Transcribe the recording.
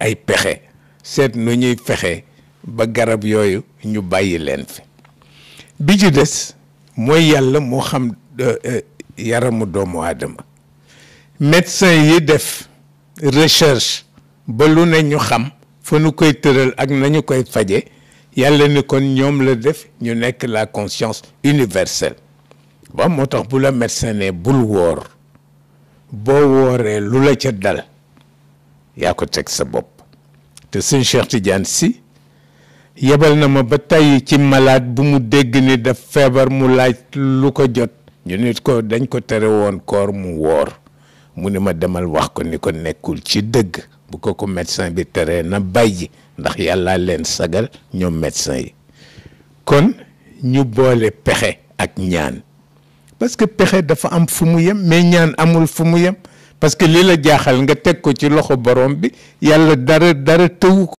ay pexe seet nu ñuy fexe ba garab yooyu ñu bàyyi leen fi. bi ci des mooy yàlla moo xam yaramu doomu aadama. médecin yi def recherche ba lu ne ñu xam fa nu koy tëral ak nañu koy faje yàlla ni kon ñoom la def ñu nekk la conscience universelle. ba moo tax bu la médecin ne bul woor boo wooree lu la ca dal yaa ko teg sa bopp. te sëñ Cheikh Tidiane Sy yebal na ma ba tey ci malade bu mu dégg ni daf feebar mu laaj lu ko jot ñu nit ko dañ ko tere woon koor mu woor mu ni ma demal wax ko ni ko nekkul ci dëgg bu ko médecin bi teree na bàyyi ndax yàlla leen sagal ñoom médecin yi. kon ñu boole pexe ak ñaan parce que pexe dafa am fu mu yem mais ñaan amul fu mu yem parce que li la jaaxal nga teg ko ci loxo borom bi yàlla dara tëwu ko